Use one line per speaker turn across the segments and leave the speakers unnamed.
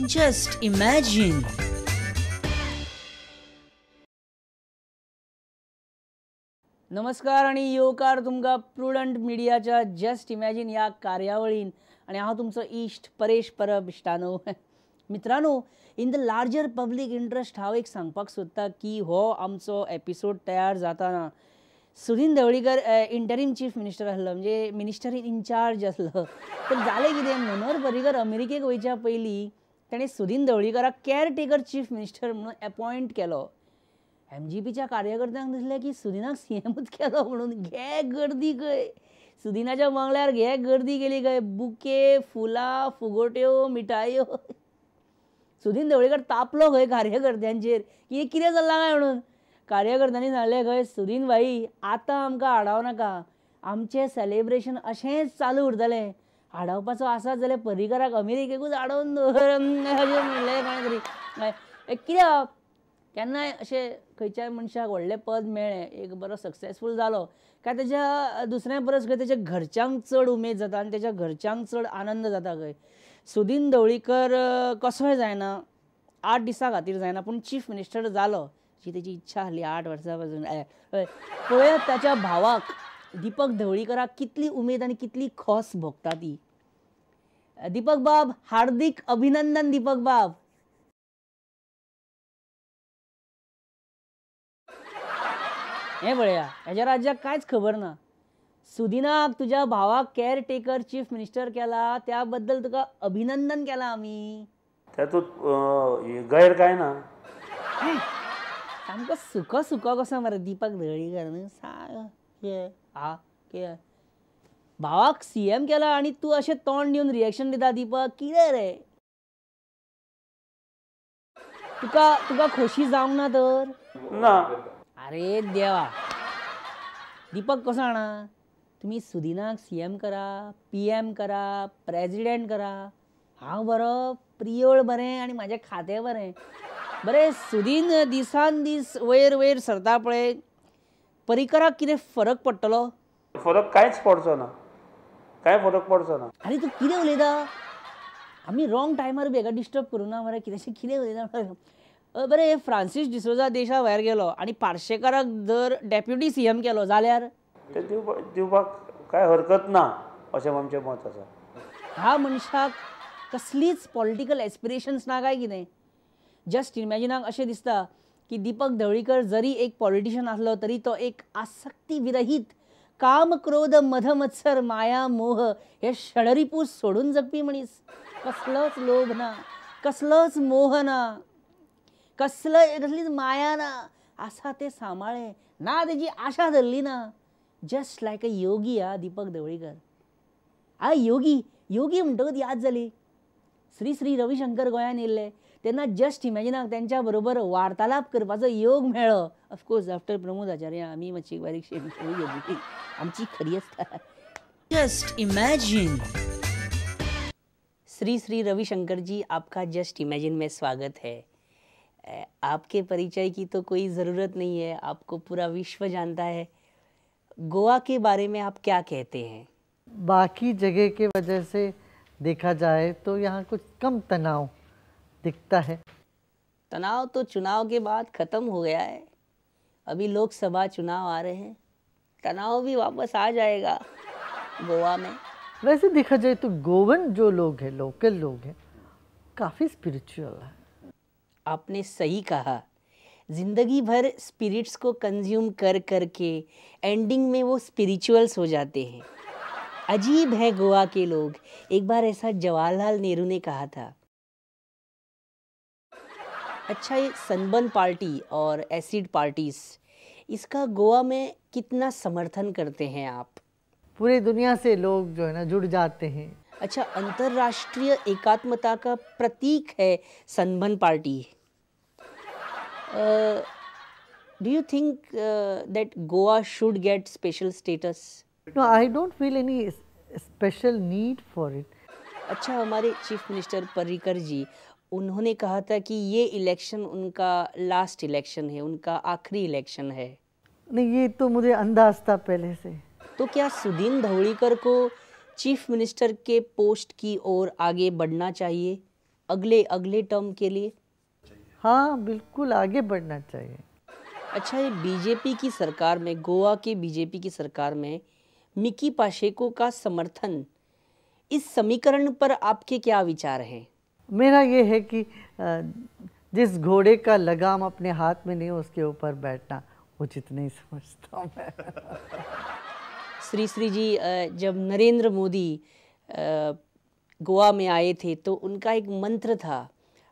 Just imagine.
नमस्कार आणि येवकार तुमकां प्रुडंट मिडियाच्या जस्ट इमॅजिन ह्या कार्यावळीन आणि हांव तुमचो इश्ट परेश परब इश्टानो. मित्रांनो, in the larger public interest हांव एक सांगपाक सोदता की हो आमचो एपिसोड तयार जाताना Sudin Dhavalikar interim chief minister आसलो, म्हणजे मिनिस्टर इनचार्ज आसलो. तर जालें कितें, मनोहर पर्रीकर अमेरिकेक वयच्या पयलीं ताणें सुदीन धवळीकराक केअरटेकर चीफ मिनिस्टर म्हणून अपॉयंट केलो. एमजीपीच्या कार्यकर्त्यांक दिसलें की सुदिनाक सीएमूच केलो म्हणून घे गर्दी खंय, सुदिनाच्या बंगल्यार घे गर्दी केली खंय, बुके, फुलां, फुगोट्यो, मिठायो. सुदीन धवळीकर तापलो खंय कार्यकर्त्यांचेर की हें कितें चल्लां काय म्हणून. कार्यकर्त्यांनी सांगलें खंय, सुदीन भाई आतां आमकां आडाव नाका, आमचें सेलेब्रेशन अशेंच चालू उरतलें, आडावपाचो आसा जाल्यार पर्रीकराक अमेरिकेकूच आडोवन दवर अशें म्हणलें कोणें तरी. कित्याक केन्नाय अशें खंयच्याय मनशाक व्हडलें पद मेळ्ळें, एक बरो सक्सेसफूल जालो काय तेज्या दुसऱ्या परस खंय तेज्या घरच्यांक चड उमेद जाता आनी तेज्या घरच्यांक चड आनंद जाता खंय. सुदीन धवळीकर कसोय जायना, 8 दिसां खातीर जायना, पूण चीफ मिनिस्टर जालो जी तेजी इच्छा आसली 8 वर्सां पासून. पळयात ताच्या भावाक दीपक धवळीकराक कितली उमेद आनी कितली खोस भोगता ती. दीपक बाब, हार्दिक अभिनंदन दीपक बाब. हें पळया, हेज्या राज्याक कांयच खबर ना. सुदिनाक, तुज्या भावाक केअरटेकर चीफ मिनिस्टर केला त्या बद्दल तुका अभिनंदन केला आमी.
तातूंत गैर काय ना.
सामको सुको सुको कसो मरे दीपक धवळीकर न्हू, हा भावाक सीएम केला आनी तूं अशें तोंड दिवन रिएक्शन दिता. दीपक कितें रे, तुका तुका खोशी जावंक ना तर?
ना.
अरे देवा, दीपक कसो जाणा, तुमी सुदिनाक सीएम करा, पीएम करा, प्रेजिडेंट करा, हांव बरो, प्रियोळ बरें आनी म्हाजें खातें बरें. बरें, सुदीन दिसान दीस वयर वयर सरता पळय, पर्रीकराक कितें फरक पडटलो?
फरक कांयच पडचो ना, कांय फरक पडचो ना.
आनी तूं कितें उलयता, आमी रॉंग टायमार बी हेका डिस्टर्ब करूं ना मरे, कितें कितें उलयता. बरें, फ्रांसीस डिसोजा देशा भायर गेलो आनी पार्शेकाराक जर डेप्युटी सीएम केलो जाल्यार
ते दिवपाक कांय हरकत ना अशें आमचें मत आसा.
ह्या मनशाक कसलीच पॉलिटिकल एस्पिरेशन्स ना काय कितें? जस्ट इमॅजिनाक अशें दिसता की दीपक धवळीकर जरी एक पॉलिटिशियन आसलो तरी तो एक आसक्ती विरहीत, काम क्रोध मध मत्सर माया मोह हे षडरिपू सोडून जगपी मनीस. कसलोच लोभ ना, कसलोच मोह ना, कसलीच माया ना, आसा ते सांबाळ्ळें ना, तेजी आशा धरली ना. जस्ट लायक अ योगी हा दीपक धवळीकर. आ योगी योगी म्हणटकच याद जाली, श्री श्री रविशंकर गोंयान येयल्ले तेन्ना जस्ट इमॅजिनाक तेंच्या बरोबर वार्तालाप करपाचो योग मेळ्ळो. ऑफकोर्स आफ्टर प्रमोद आचार्य आमी मातशी बारीक घेतली, आमची खरी आसता.
Just imagine.
Shri Shri Ravishankar जी, आपका जस्ट इमेजिन में स्वागत है. आपके परिचय की तो कोई ज़रूरत नहीं है, आपको पूरा विश्व जानता है. गोवा के बारे में आप क्या कहते हैं?
बाकी जगह के वजह से देखा जाए तो यहाँ कुछ कम तनाव दिखता है.
तनाव तो चुनाव के बाद ख़त्म हो गया है, अभी लोकसभा चुनाव आ रहे हैं, तनाव भी वापस आ जाएगा गोवा में.
वैसे देखा जाए तो गोवन जो लोग हैं, लोकल लोग हैं, काफ़ी स्पिरिचुअल है.
आपने सही कहा, ज़िंदगी भर स्पिरिट्स को कंज्यूम कर कर के एंडिंग में वो स्पिरिचुअल्स हो जाते हैं. अजीब है गोवा के लोग, एक बार ऐसा जवाहरलाल नेहरू ने कहा था. अच्छा, ये सनबर्न पार्टी और एसिड पार्टीज, इसका गोवा में कितना समर्थन करते हैं आप?
पूरी दुनिया से लोग जो है ना जुड़ जाते हैं.
अच्छा, अंतर्राष्ट्रीय एकात्मता का प्रतीक है sunburn party. Do you think that Goa should get special status?
No, I don't feel any special need for it.
अच्छा, हमारे चीफ मिनिस्टर पर्रिकर जी, उन्होंने कहा था कि ये इलेक्शन उनका लास्ट इलेक्शन है, उनका आखिरी इलेक्शन है.
नहीं, ये तो मुझे अंदाज था पहले से.
तो क्या सुदीन धवलीकर को चीफ मिनिस्टर के पोस्ट की ओर आगे बढ़ना चाहिए अगले अगले टर्म के लिए?
हाँ बिल्कुल, आगे बढ़ना चाहिए।
अच्छा, ये बीजेपी की सरकार में, गोवा के बीजेपी की सरकार में मिकी पाशेको का समर्थन, इस समीकरण पर आपके क्या विचार हैं?
मेरा ये है कि जिस घोड़े का लगाम अपने हाथ में नहीं उसके ऊपर बैठना उचित नहीं समझता हूँ मैं।
श्री श्री जी, जब नरेंद्र मोदी गोवा में आए थे तो उनका एक मंत्र था,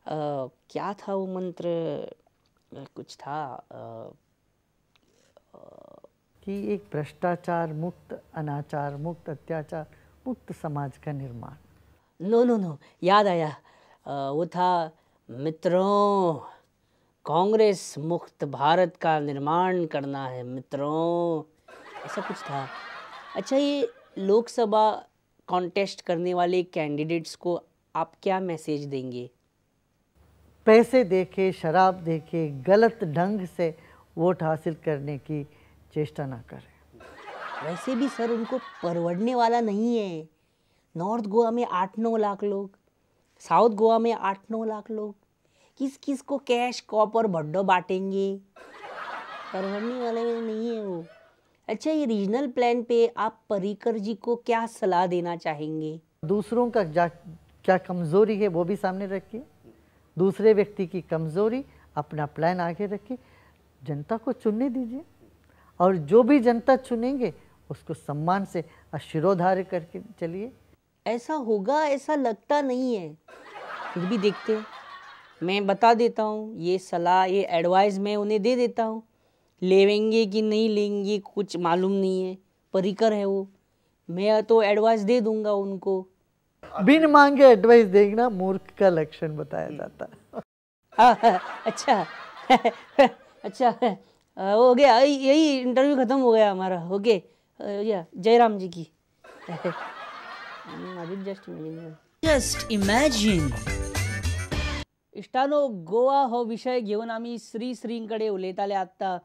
क्या था वो मंत्र, कुछ था
कि एक भ्रष्टाचार मुक्त, अनाचार मुक्त, अत्याचार मुक्त समाज का निर्माण।
नो नो नो, याद आया, वो था, मित्रों कांग्रेस मुक्त भारत का निर्माण करना है मित्रों, ऐसा कुछ था। अच्छा, ये लोकसभा कॉन्टेस्ट करने वाले कैंडिडेट्स को आप क्या मैसेज देंगे?
पैसे देके, शराब देके, गलत ढंग से वोट हासिल करने की चेष्टा ना करें।
वैसे भी सर उनको परवड़ने वाला नहीं है। नॉर्थ गोवा में 8-9 लाख लोग, साउथ गोवा में 8-9 लाख लोग, किस किस को कैश कॉपर भड्डो बांटेंगे, परवड़ने वाले में नहीं है वो। अच्छा, ये रीजनल प्लान पे आप पर्रिकर जी को क्या सलाह देना चाहेंगे?
दूसरों का क्या कमज़ोरी है वो भी सामने रखिए, दूसरे व्यक्ति की कमज़ोरी, अपना प्लान आगे रखिए, जनता को चुनने दीजिए और जो भी जनता चुनेंगे उसको सम्मान से शिरोधार्य करके चलिए।
ऐसा होगा ऐसा लगता नहीं है, फिर भी देखते हैं। मैं बता देता हूँ, ये सलाह, ये एडवाइस मैं उन्हें दे देता हूँ, लेवेंगे कि नहीं लेंगे कुछ मालूम नहीं है, पर्रिकर है वो, मैं तो एडवाइस दे दूँगा उनको।
बिन मांगे एडवाइस देना मूर्ख का लक्षण बताया जाता है।
अच्छा अच्छा, हो गया, यही इंटरव्यू खत्म हो गया हमारा। ओके, जयराम जी की।
Just imagine.
इश्टानो, गोवा हो विषय घेवन आमी श्री श्रींकडे उलयताले आत्तां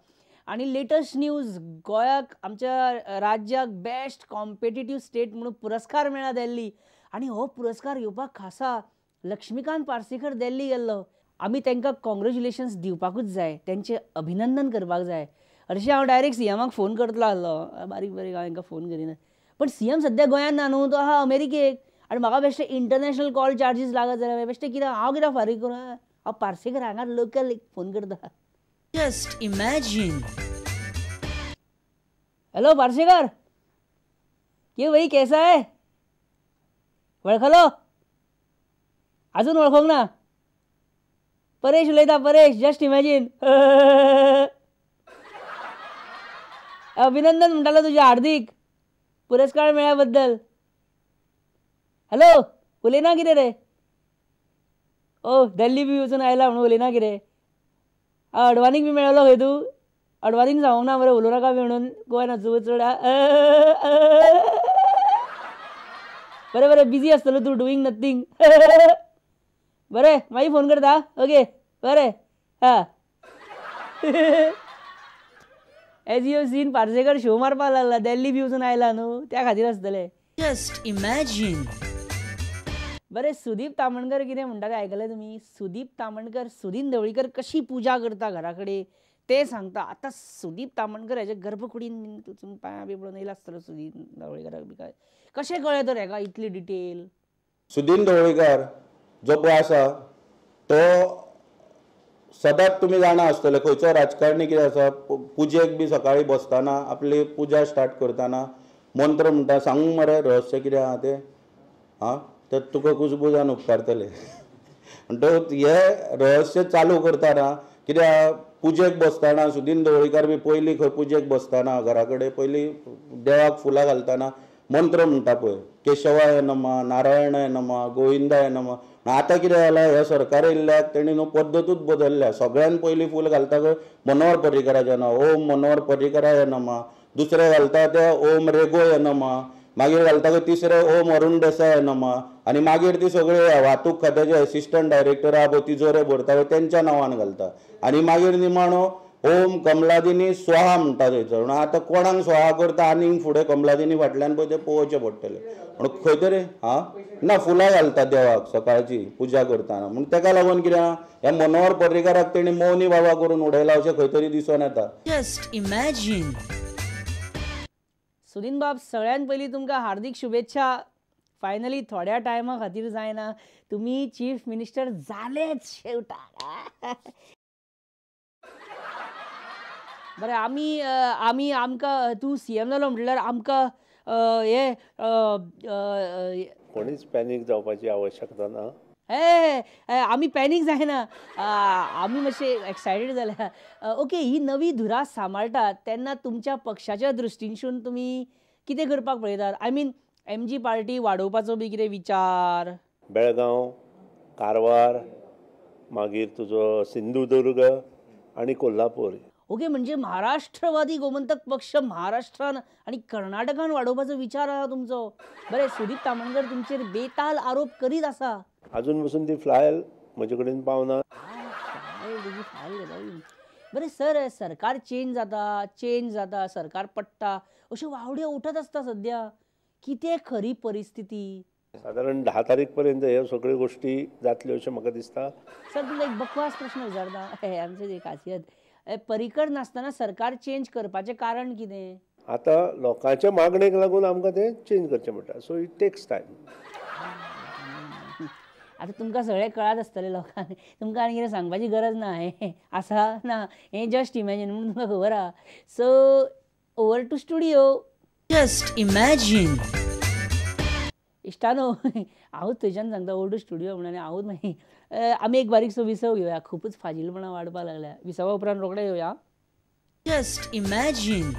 आनी लेटस्ट न्यूज, गोंयाक, आमच्या राज्याक बेस्ट कॉम्पिटिटिव्ह स्टेट म्हणून पुरस्कार मेळ्ळा दिल्ली, आनी हो पुरस्कार घेवपाक खासा लक्ष्मीकांत पार्सेकर दिल्ली गेल्लो। आमी तांकां कॉंग्रेच्युलेशन्स दिवपाकूच जाय, तेंचें अभिनंदन करपाक जाय। हरशीं हांव डायरेक्ट सीएमाक फोन करतलो आसलो, बारीक बारीक हांव तांकां फोन करिना, पण सीएम सद्या गोंयांत ना न्हू, तो आहा अमेरिकेक, आनी म्हाका बेश्टे इंटरनॅशनल कॉल चार्जीस लागत जाल्यार बेश्टे कितें हांव कित्याक फारीक करूं, हांव पार्सेकर हांगा लोकल एक फोन करता।
Just imagine.
Hello Parsekar, क्यों भाई कैसा है? वळखलो? अजून वळखोंक ना? परेश उलयता, परेश, जस्ट इमॅजीन। अभिनंदन म्हणटालो तुजें हार्दिक, पुरस्कार मेळ्ळ्या बद्दल। हॅलो, उलयना कितें रे? ओ दिल्ली बी वचून आयला म्हणून उलयना कितें? अडवाणीक बी मेळ्ळो खंय तूं? अडवाणीन सांगूंक ना मरे उलोवं नाका बी म्हणून, गोंयान वचूं चड। बरें बरें, बिजी आसतलो तूं, डुईंग नथींग। बरें, मागीर फोन करता। ओके, बरें, हां। As you have seen, Parsekar show मारपाक लागला, दिल्ली बी वचून आयला न्हू, त्या खातीर आसतलें।
Just imagine.
बरें, सुदीप तामणकर कितें म्हणटा तें आयकलें तुमी? सुदीप तामणकर सुदीन ढवळीकर कशी पुजा करता घरा कडेन तें सांगता। आतां सुदीप तामणकर हेच्या गर्भकुडीन वचून पांयां बी पडून येयला आसतलो सुदीन ढवळीकराक बी काय कशें कळ्ळें तर हेका इतली डिटेल?
सुदीन ढवळीकर जो पळय आसा तो सदांच तुमी जाणा आसतले, खंयचो राजकारणी कितें आसा, पुजेक बी सकाळीं बसतना आपली पुजा स्टार्ट करतना मंत्र म्हणटा, सांगूंक मरे रहस्य कितें आहा तें, आं तर तुका कुजबुजान उपकारतले। म्हणटकूच हें रहस्य चालू करतना कित्याक पुजेक बसतना सुदीन ढवळीकर बी पयलीं खंय पुजेक बसतना घरा कडेन पयलीं देवाक फुलां घालतना मंत्र म्हणटा पळय, केशवाय नमः, नारायणाय नमः, गोविंदाय नमः। आतां कितें जालां, हें सरकार येयल्ल्याक तेणी न्हू पद्दतूच बदल्ल्या। सगळ्यान पयलीं फूल घालता खंय मनोहर पर्रीकराच्या नांव, ओम मनोहर पर्रीकराय नमः, दुसरें घालता तें ओम रेगोय नमः, मागीर घालता खंय तिसरें ओम अरुण देसाय नमः, आनी मागीर ती सगळी वाहतूक खात्याचे एसिस्टंट डायरेक्टर आहा पळय तिजोरे भरता पळय तेंच्या नांवान घालता, आनी मागीर निमाणो ओम कमलादिनी स्वाहा म्हणटा थंयसर. म्हणून आतां कोणाक स्वाहा करता आनीक फुडें कमलादिनी फाटल्यान पळय तें पळोवचें पडटलें. म्हणून खंय तरी हां ना फुलां घालता देवाक सकाळची पुजा करतना. म्हणून तेका लागून कितें आहा ह्या मनोहर पर्रीकाराक तेणी मौनी बाबा करून उडयला अशें खंय तरी दिसून येता.
Just imagine.
Sudin बाब, सगळ्यात पयलीं तुमकां हार्दिक शुभेच्छा. फायनली थोड्या टायमा खातीर जायना तुमी चीफ मिनिस्टर जालेच शेवटाक. बरें, आमी आमी आमकां तूं सीएम जालो म्हटल्यार आमकां हे
कोणीच पॅनीक जावपाची आवश्यकता ना.
हे आमी पॅनीक जायना, आमी मातशे एक्सायटेड जाल्या. ओके, ही नवी धुरा सांबाळटात तेन्ना तुमच्या पक्षाच्या दृश्टीनसून तुमी कितें करपाक पळयतात? I mean MG party वाडोवपाचो बी कितें विचार?
बेळगांव, कारवार, मागीर तुजो सिंधुदुर्ग आनी कोल्हापूर.
ओके, म्हणजे महाराष्ट्रवादी गोमंतक पक्ष महाराष्ट्रान आनी कर्नाटकान वाडोवपाचो विचार आसा तुमचो. बरें, सुदीप तामणकर तुमचेर बेताल आरोप करीत आसा.
अजून पसून ती फ्लायल म्हजे कडेन पावना.
फायल. बरें सर, सरकार चेंज जाता, चेंज जाता, सरकार पडटा, अश्यो वावड्यो उठत आसता सद्या. कितें खरी परिस्थिती?
सादारण 10 तारीख पर्यंत ह्यो सगळ्यो गोष्टी जातल्यो अशें म्हाका दिसता.
सर, तुमकां एक बकवास प्रश्न विचारता, हे आमची खासियत. परिकर नासतना सरकार चेंज करपाचें कारण कितें?
आतां लोकांच्या मागणेक लागून आमकां तें चेंज करचें पडटा. So it takes time.
आतां तुमकां सगळें कळत आसतलें लोकांक, तुमकां आनी कितें सांगपाची गरज ना. हें आसा ना, हें जस्ट इमॅजीन म्हणून तुमकां खबर आहा. So over to studio.
Just imagine.
इश्टानो, हांवूच थंयच्यान सांगता ओवर टू स्टुडियो म्हणून, आनी हांवूच मागीर आमी एक बारीकसो विसव घेवया. खुबूच फाजीलपणां वाडपाक लागल्या. विसवा उपरांत रोखडे येवया.
Just imagine.